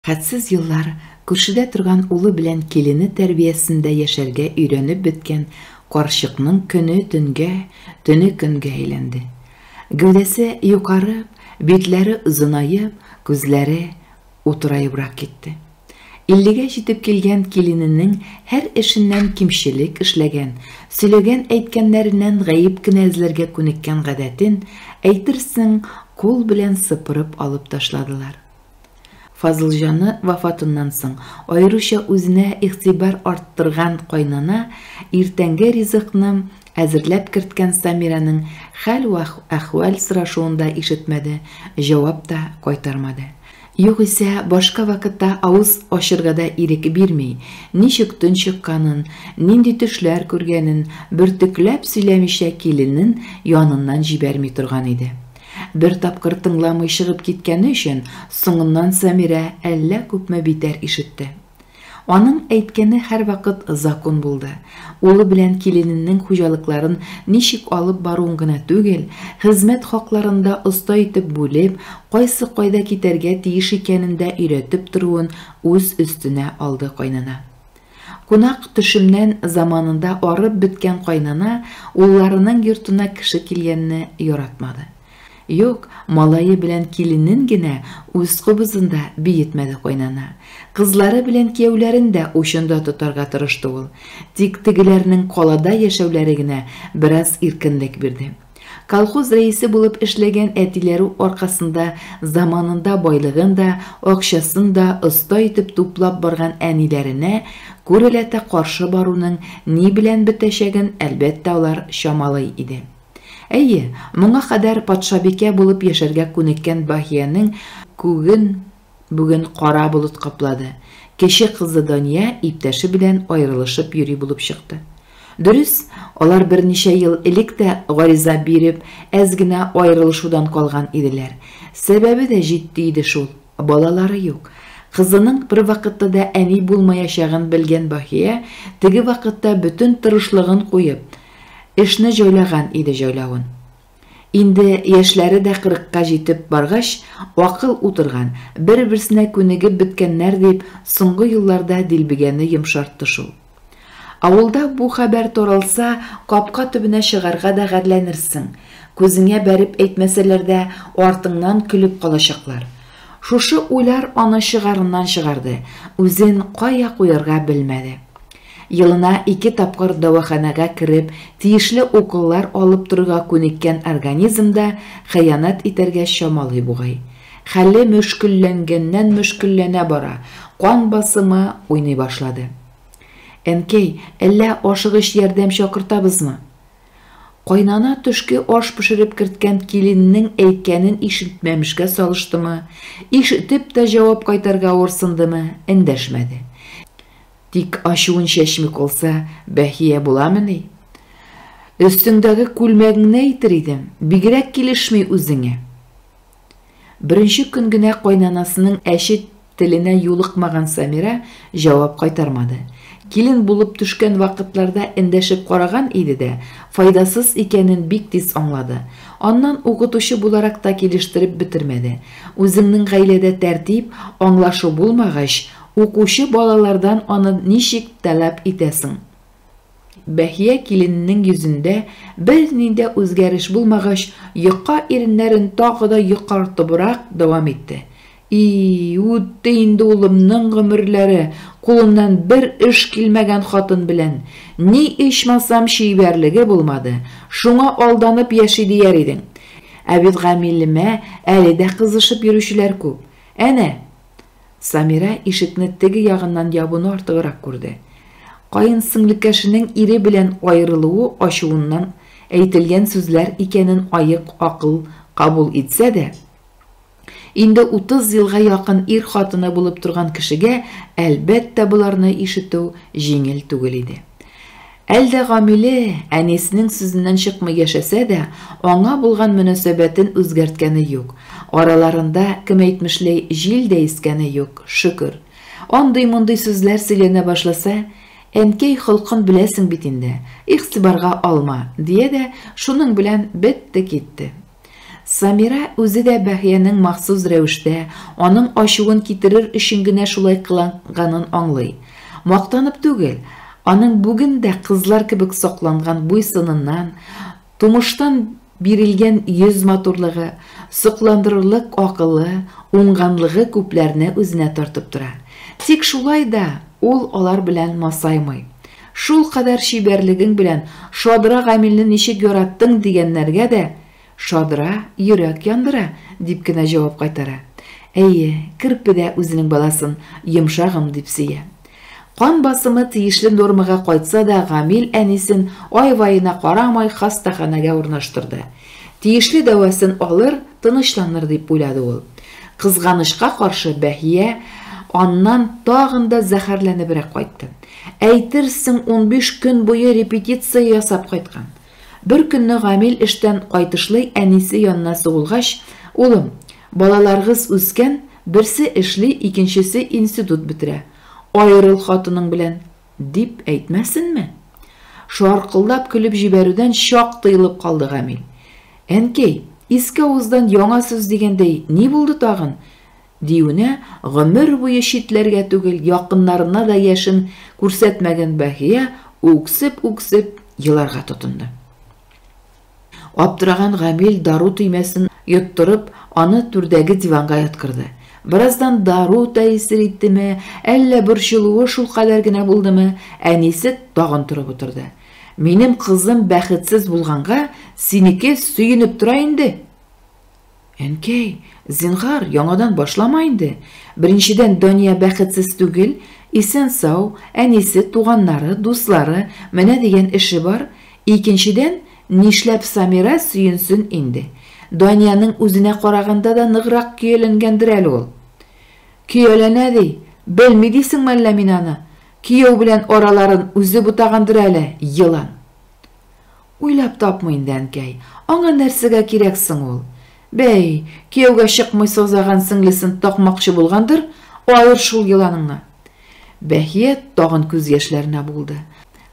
Хәтсез еллар күршедә торган улы белән килене тәрбиясендә яшәргә өйрәнеп беткән карчыкның көне төнгә, төне көнгә әйләнде. Гәүдәсе юкарып, битләре озынаеп, күзләре утыраебрак китте. Иллегә җитеп килгән килененең һәр эшеннән кимчелек эшләгән, сөйләгән-әйткәннәреннән гаеп кенә эзләргә күнеккән гадәтен, әйтерсең, кул белән сыпырып алып ташладылар. Фазылҗаны вафатыннан соң аеруча үзенә игътибар арттырган кайнана иртәнге ризыкны әзерләп керткән Самираның хәл-әхвәл сорашуын да ишетмәде, җавап та кайтармады. Югыйсә, башка вакытта авыз ачырга да ирек бирми, ничек төн чыкканын, нинди төшләр күргәнен бөртекләп сөйләмичә киленен яныннан җибәрми торган иде. Бер тапкыр тыңламый чыгып киткәне өчен соңыннан Сәмирә әллә күпме битәр ишетте. Аның әйткәне һәрвакыт закон булды. Улы белән килененең хуҗалыкларын ничек алып баруын гына түгел, хезмәт хакларын да оста итеп бүлеп, кайсы кайда китәргә тиеш икәнен дә өйрәтеп торуын үз өстенә алды кайнана. Кунак төшемнән заманында арып беткән кайнана улларының йортына кеше килгәнне яратмады. Юк, малае белән киленен генә үз кубызында биетмәде кайнана. Кызлары белән кияүләрен дә учында тотарга тырышты ул. Тик тегеләрнең калада яшәүләре генә бераз иркенлек бирде. Колхоз рәисе булып эшләгән әтиләре аркасында заманында байлыгын да, акчасын да оста итеп туплап барган әниләренә күрәләтә каршы баруның ни белән бетәчәген, әлбәттә, алар чамалый иде. Әйе, моңа кадәр патшабикә булып яшәргә күнеккән Баһиянең күген бүген кара болыт каплады. Кече кызы Дания иптәше белән аерылышып йөри булып чыкты. Дөрес, алар берничә ел элек тә гариза биреп, әз генә аерылышудан калган иделәр. Сәбәбе дә җитди иде шул, балалары юк. Кызының бервакытта да әни булмаячагын белгән Баһия теге вакытта бөтен тырышлыгын куеп, эшне җайлаган иде җайлавын. Инде яшьләре дә кырыкка җитеп баргач, акыл утырган, бер-берсенә күнегеп беткәннәр дип, соңгы елларда дилбегәне йомшартты шул. Авылда бу хәбәр таралса, капка төбенә чыгарга да гарьләнерсең. Күзеңә бәреп әйтмәсәләр дә, артыңнан көлеп калачаклар. Шушы уйлар аны чыгарыннан чыгарды, үзен кая куярга белмәде. Елына ике тапкыр дәваханага кереп, тиешле уколлар алып торырга күнеккән организм да хыянәт итәргә чамалый бугай. Хәле мөшкелләнгәннән мөшкелләнә бара, кан басымы уйный башлады. Әнкәй, әллә ашыгыч ярдәм чакыртабызмы? Кайнана төшке аш пешереп керткән киленнең әйткәнен ишетмәмешкә салыштымы, ишетеп тә җавап кайтарга авырсындымы, эндәшмәде. Тик ачуын чәчми калса, Бәһия буламыни? Өстеңдәге күлмәгеңне әйтер идем, бигрәк килешми үзеңә. Беренче көн генә кайнанасының әче теленә юлыкмаган Самира җавап кайтармады. Килен булып төшкән вакытларда эндәшеп караган иде дә, файдасыз икәнен бик тиз аңлады. Аннан укытучы буларак та килештереп бетермәде. Үзеңнең гаиләдә тәртип, аңлашу булмагач, укучы балалардан аны ничек таләп итәсең? Бәһия килененең йөзендә бернинди үзгәреш булмагач, йока иреннәрен тагы да йокартыбрак дәвам итте. И, үтте инде улымның гомерләре, кулыннан бер эш килмәгән хатын белән. Ни ичмасам чибәрлеге булмады, шуңа алданып яши дияр идең. Ә бит Гамилемә әле дә кызышып йөрүчеләр күп. Әнә, Самира ишекне теге ягыннан ябуны артыграк күрде. Каен сеңлекәшенең ире белән аерылуы ачуыннан әйтелгән сүзләр икәнен аек акыл кабул итсә дә, инде 30 елга якын ир хатыны булып торган кешегә, әлбәттә, боларны ишетү җиңел түгел иде. Әлдә Гамиле әнисенең сүзеннән чыкмый яшәсә дә, аңа булган мөнәсәбәтен үзгәрткәне юк. Араларында, кем әйтмешли, җил дә искәне юк, шөкер. Андый-мондый сүзләр сөйләнә башласа, әнкәй холкын беләсең бит инде, игътибарга алма, дия дә, шуның белән бетте-китте. Самира үзе дә Бәһиянең махсус рәвештә аның ачуын китерер өчен генә шулай кыланганын аңлый. Мактанып түгел, аның бүген дә кызлар кебек сакланган буй-сыныннан, тумыштан бирелгән йөз матурлыгы, сокландырырлык акылы, уңганлыгы күпләрне үзенә тартып тора. Тик шулай да ул алар белән масаймый. Шулкадәр чибәрлегең белән шадра Гамилне ничек яраттың дигәннәргә дә, Шадра йөрәк яндыра, дип кенә җавап кайтара. Әйе, керпе дә үзенең баласын йомшагым дип сөя. Кан басымы тиешле нормага кайтса да, Гамил әнисен ай-ваена карамый хастаханәгә урнаштырды. Тиешле дәвасын алыр, тынычланыр дип уйлады ул. Кызганычка каршы, Бәһия аннан тагын да зәһәрләнебрәк кайтты. Әйтерсең, 15 көн буе репетиция ясап кайткан. Бер көнне Гамил эштән кайтышлый әнисе янына сугылгач, Улым, балаларыгыз үскән, берсе эшли, икенчесе институт бетерә. Аерыл хатының белән, дип әйтмәсенме? Шаркылдап көлеп җибәрүдән чак тыелып калды Гамил. Әнкәй, иске авыздан яңа сүз дигәндәй, ни булды тагын? Диюенә, гомер буе читләргә түгел, якыннарына да яшен күрсәтмәгән Бәһия үксеп-үксеп еларга тотынды. Аптыраган Гамил дару төймәсен йоттырып, аны түрдәге диванга яткырды. Бераздан дару тәэсир иттеме, әллә борчылуы шулкадәр генә булдымы, әнисе тагын торып утырды. Минем кызым бәхетсез булганга, синеке сөенеп тора инде! Әнкәй, зинһар, яңадан башлама инде. Беренчедән, Дания бәхетсез түгел, исән-сау, әнисе, туганнары, дуслары, менә дигән эше бар. Икенчедән, нишләп Самира сөенсен инде? Даниянең үзенә караганда да ныграк көяләнгәндер әле ул. Көяләнә ди, белми дисеңме әллә мин аны? Кияү белән араларын үзе бутагандыр әле, елан. Уйлап тапмый инде әнкәй, аңа нәрсәгә кирәк соң ул? Бәй, кияүгә чыкмый сазаган сеңлесен такмакчы булгандыр, аер шул еланыңны. Бәһия тагын күз яшьләренә булды.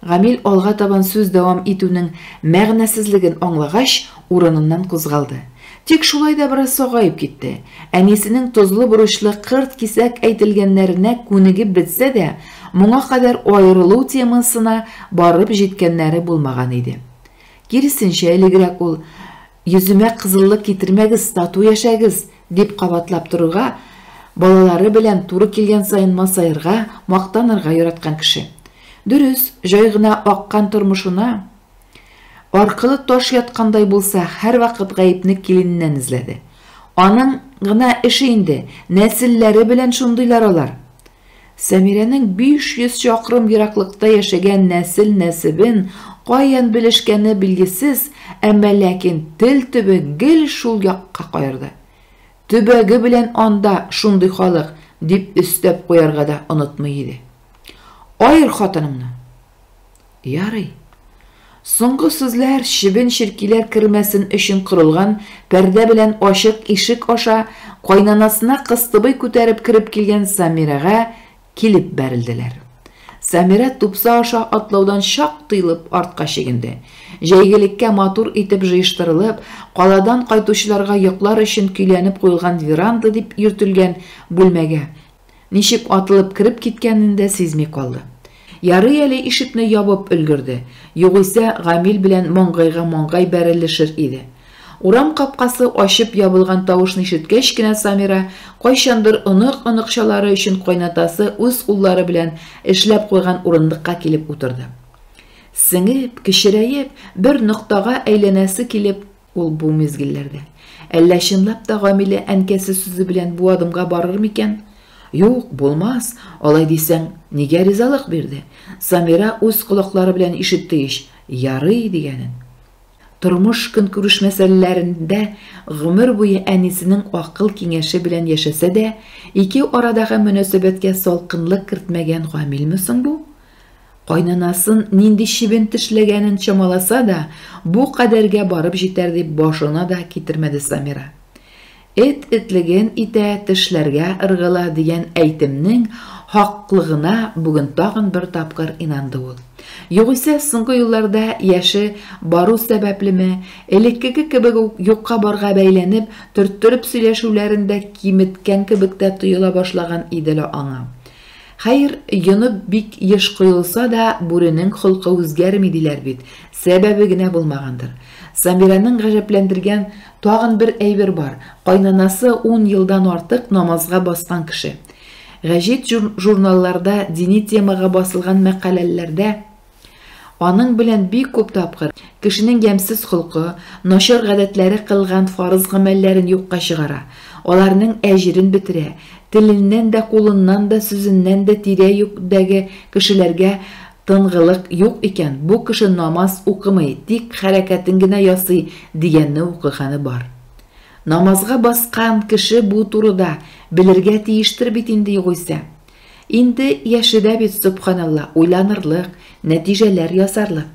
Гамил алга табан сүз дәвам итүнең мәгънәсезлеген аңлагач, урыныннан кузгалды. Тик шулай да бераз сагаеп китте. Әнисенең тозлы-борычлы кырт-кисәк әйтелгәннәренә күнегеп бетсә дә, моңа кадәр аерылу темасына барып җиткәннәре булмаган иде. Киресенчә, элегрәк ул, Йөземә кызыллык китермәгез, тату яшәгез, дип кабатлап торырга, балалары белән туры килгән саен масаерга, мактанырга яраткан кеше. Дөрес, җай гына аккан тормышына Аркылы таш яткандай булса, һәрвакыт гаепне килененнән эзләде. Аның гына эше инде, нәселләре белән шундыйлар алар. Сәмирәнең 500 чакрым ераклыкта яшәгән нәсел-нәсебен каян белешкәне билгесез, әмма ләкин тел төбе гел шул якка каерды. Төбәге белән анда шундый халык, дип өстәп куярга да онытмый иде. Аер хатыныңны! Ярый. Соңгы сүзләр чебен-черкиләр кермәсен өчен корылган пәрдә белән ачык ишек аша кайнанасына кыстыбый күтәреп кереп килгән Самирәгә килеп бәрелделәр. Самирә тупса аша атлаудан чак тыелып артка чигенде. Җәйгелеккә матур итеп җыештырылып, каладан кайтучыларга йоклар өчен көйләнеп куелган веранда дип йөртелгән бүлмәгә Ничек атылып кереп киткәнен дә сизми калды. Ярый әле ишекне ябып өлгерде, югыйсә Гамил белән маңгайга-маңгай бәрелешер иде. Урам капкасы ачып ябылган тавышны ишеткәч кенә Самира кайчандыр онык-оныкчалары өчен кайнатасы үз куллары белән эшләп куйган урындыкка килеп утырды. Сеңеп, кечерәеп, бер ноктага әйләнәсе килеп, Ул бу мизгелләрдә. Әллә чынлап та Гамилә әнкәсе сүзе белән бу адымга барыр микән? Юк, булмас, алай дисәң, нигә ризалык бирде? Самира үз колаклары белән ишетте ич, ярый дигәнен. Тормыш-көнкүреш мәсьәләләрендә гомер буе әнисенең акыл-киңәше белән яшәсә дә, ике арадагы мөнәсәбәткә салкынлык кертмәгән Гамилме соң бу? Кайнанасын нинди чебен тешләгәнен чамаласа да, бу кадәргә барып җитәр дип башына да китермәде Самира. Эт этлеген итә, тешләргә ыргыла дигән әйтемнең хаклыгына бүген тагын бер тапкыр инанды ул. Югыйсә, соңгы елларда яше бару сәбәплеме, элеккеге кебек үк юкка-барга бәйләнеп, төрттереп сөйләшүләрен дә киметкән кебек тә тоела башлаган иде лә аңа. Хәер, йоны бик еш коелса да, бүренең холкы үзгәрми диләр бит, сәбәбе генә булмагандыр. Самираның гаҗәпләндергән тагын бер әйбер бар, кайнанасы ун елдан артык намазга баскан кеше. Гәҗит-журналларда дини темага басылган мәкаләләрдә аның белән бик күп тапкыр кешенең ямьсез холкы, начар гадәтләре кылган фарыз гамәлләрен юкка чыгара, аларның әҗерен бетерә, теленнән дә, кулыннан да, сүзеннән дә тирә-юньдәге кешеләргә тынгылык юк икән, бу кеше намаз укымый, тик хәрәкәтен генә ясый, дигәнне укыганы бар. Намазга баскан кеше бу турыда белергә тиештер бит инде югыйсә. Инде яше дә бит, сөбханалла, уйланырлык, нәтиҗәләр ясарлык.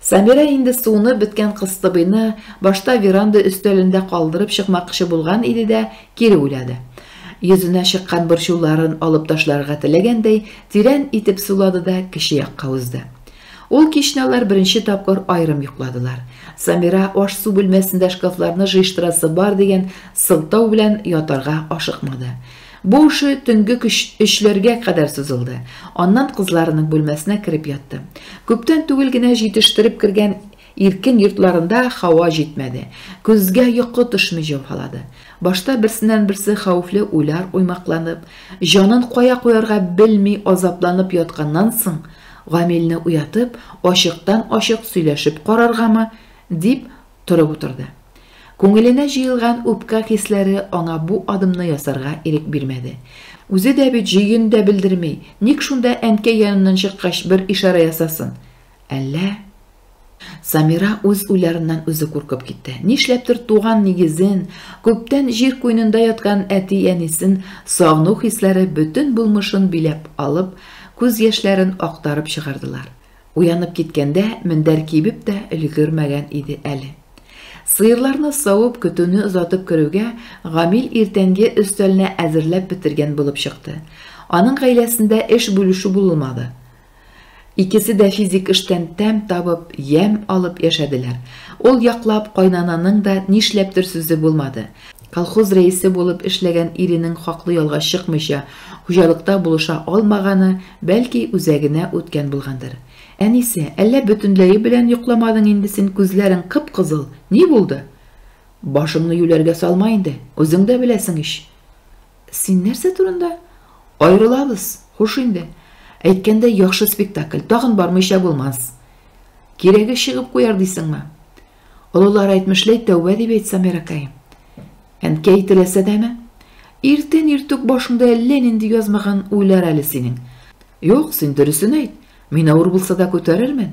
Самира инде суынып беткән кыстыбыйны башта веранда өстәлендә калдырып чыкмакчы булган иде дә, кире уйлады. Йөзенә чыккан борчуларын алып ташларга теләгәндәй, тирән итеп сулады да кече якка узды. Ул кичне алар беренче тапкыр аерым йокладылар. Самира аш-су бүлмәсендә шкафларны җыештырасы бар дигән сылтау белән ятарга ашыкмады. Бу эше төнге өчләргә кадәр сузылды. Аннан кызларының бүлмәсенә кереп ятты. Күптән түгел генә җитештереп кергән иркен йортларында һава җитмәде. Күзгә йокы төшми җәфалады. Башта берсеннән-берсе хәвефле уйлар уймакланып, җанын кая куярга белми азапланып ятканнан соң, Гамилне уятып, ачыктан-ачык сөйләшеп караргамы, дип торып утырды. Күңеленә җыелган үпкә хисләре аңа бу адымны ясарга ирек бирмәде. Үзе дә бит җөен дә белдерми, ник шунда әнкәй яныннан чыккач бер ишарә ясасын? Әллә? Самира үз уйларыннан үзе куркып китте. Нишләптер туган нигезен, күптән җир куенында яткан әти-әнисен сагыну хисләре бөтен булмышын биләп алып, күз яшьләрен актарып чыгардылар. Уянып киткәндә мендәр кибеп тә өлгермәгән иде әле. Сыерларны савып, көтүне озатып керүгә, Гамил иртәнге өстәлне әзерләп бетергән булып чыкты. Аның гаиләсендә эш бүлешү булмады. Икесе дә физик эштән тәм табып, ямь алып яшәделәр. Ул яклап кайнананың да нишләптер сүзе булмады. Колхоз рәисе булып эшләгән иренең хаклы ялга чыкмыйча хуҗалыкта булыша алмаганы, бәлки, үзәгенә үткән булгандыр. Әнисе, әллә бөтенләе белән йокламадың инде син, күзләрең кып-кызыл, ни булды? Башыңны юләргә салма инде, үзең дә беләсең ич. Син нәрсә турында? Аерылабыз, хуш инде. Әйткәндәй, яхшы спектакль, тагын бармыйча булмас. Кирәге чыгып куяр дисеңме? Олылар әйтмешләй, тәүбә дип әйт, Самиракай. Әнкәй теләсә дәме? Иртән иртүк башыңда әллә нинди язмаган уйлар әле синең. Юк, син дөресен әйт. Мин авыр булса да күтәрермен.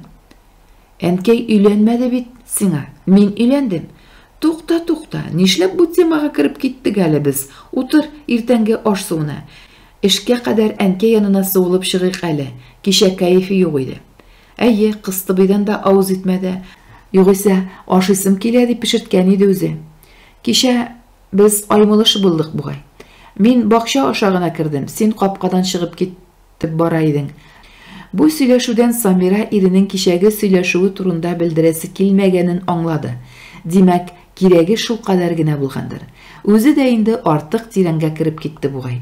Әнкәй өйләнмәде бит сиңа. Мин өйләндем. Тукта, тукта, нишләп бу темага кереп киттек әле без? Утыр иртәнге аш суына. Эшкә кадәр әнкәй янына сугылып чыгыйк әле. Кичә кәефе юк иде. Әйе, кыстыбыйдан да авыз итмәде. Югыйсә, ашыйсым килә дип пешерткән иде үзе. Кичә без аймылыш булдык бугай. Мин бакча аша гына кердем, син капкадан чыгып кит Теп бара идең. Бу сөйләшүдән Самира иренең кичәге сөйләшүе турында белдерәсе килмәгәнен аңлады. Димәк, кирәге шулкадәр генә булгандыр. Үзе дә инде артык тирәнгә кереп китте бугай.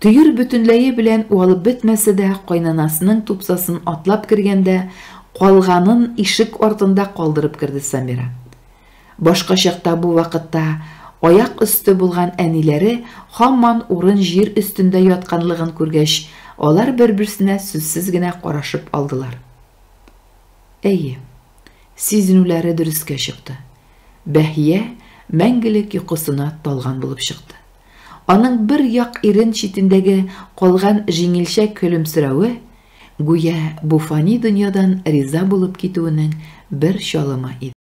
Төер бөтенләе белән уалып бетмәсә дә, кайнанасының тупсасын атлап кергәндә, калганын ишек артында калдырып керде Самира. Башка чакта бу вакытта аяк өсте булган әниләре һаман урын-җир өстендә ятканлыгын күргәч, алар бер-берсенә сүзсез генә карашып алдылар. Әйе, сизенүләре дөрескә чыкты. Бәһия мәңгелек йокысына талган булып чыкты. Аның бер як ирен читендәге калган җиңелчә көлемсерәве, гүя бу фани дөньядан риза булып китүенең бер чалымы иде.